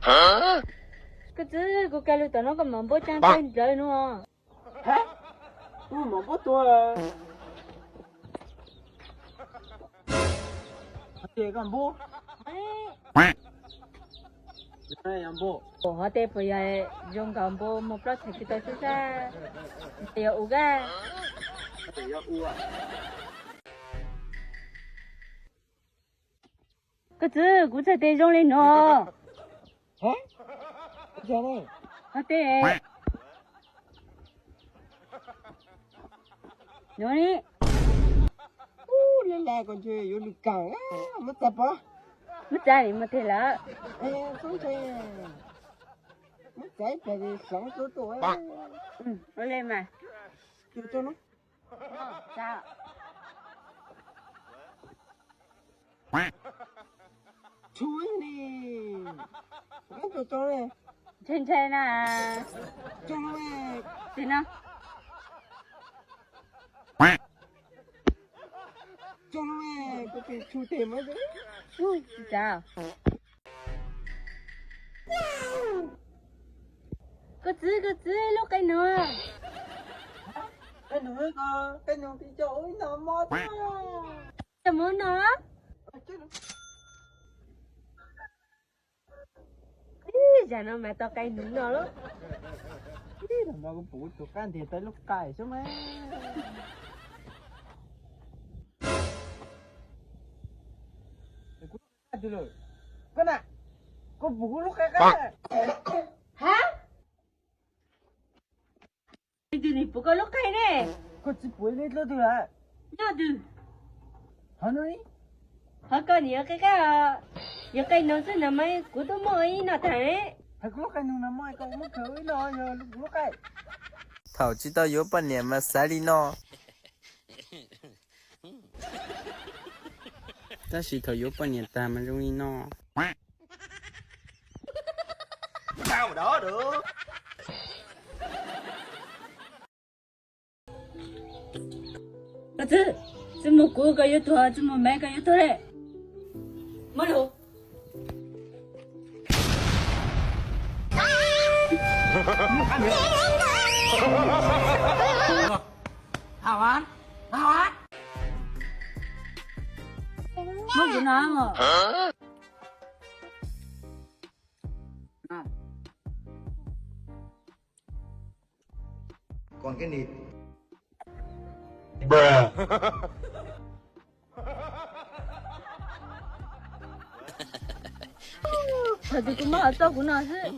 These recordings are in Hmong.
Koj txwb, kuv kaw lug tom no koj mam npuab tsaa tawg nplawg no. Hab, kuv mam npuab tua. Hov tes koj npuab. Hov tes puas yog zoo nkaus npua muag plaub txhais kws tau sib sab, ntshe yog ua kab. Koj txwb, kuv txhais tes zoo li no. Hov tes, no li. Ub, laj laj ko ntshe yuav lwm kaam, muab txav pov. Muab txav li muab tes lawm. Muab txav ib pliag xeev tuaj tuaj. Ua li mas. Tsu, tsu, tsu. Ntshai ntshai na. Tsis no. Koj txwb, koj txwb lub qe noog. Qe noog, qe noog, ib co ua ib no mob thiab. Coj mus no. Ib zag no mas tau qe noog no lawm. Ib zag no kuv pum kuv tus qab ntiag tau lub qe xwb mas. Koj na, koj pum kuv lub qe qab. Hab, twg nim pum koj lub qe ne? Koj tsis pum ib leeg dlaab twg lawm? Noj twg? Hov no, hov koj nim yuav qe qab os. Yuav qe noog xwb no mas kuv twb muaj ib noj tag ne. Hais kuv lub qe noog no mas koj muab khaws ib no yog kuv lub qe. Thaum tsis tau yuav poj niam mas xav li no, tab sis thaum yuav poj niam tag mas zoo li no. Koj txwb, txwb mus kuv koj yuav tuag, txwb mus mev koj yuav tuag le. Muab lug. Muab kuv no. Thaum twg kuv muab hov txog kuv no xwb.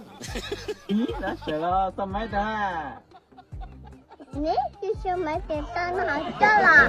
Ib, lawv sawv los txog maiv tag. Neb tsis sawv maiv tes tau no hov txog los.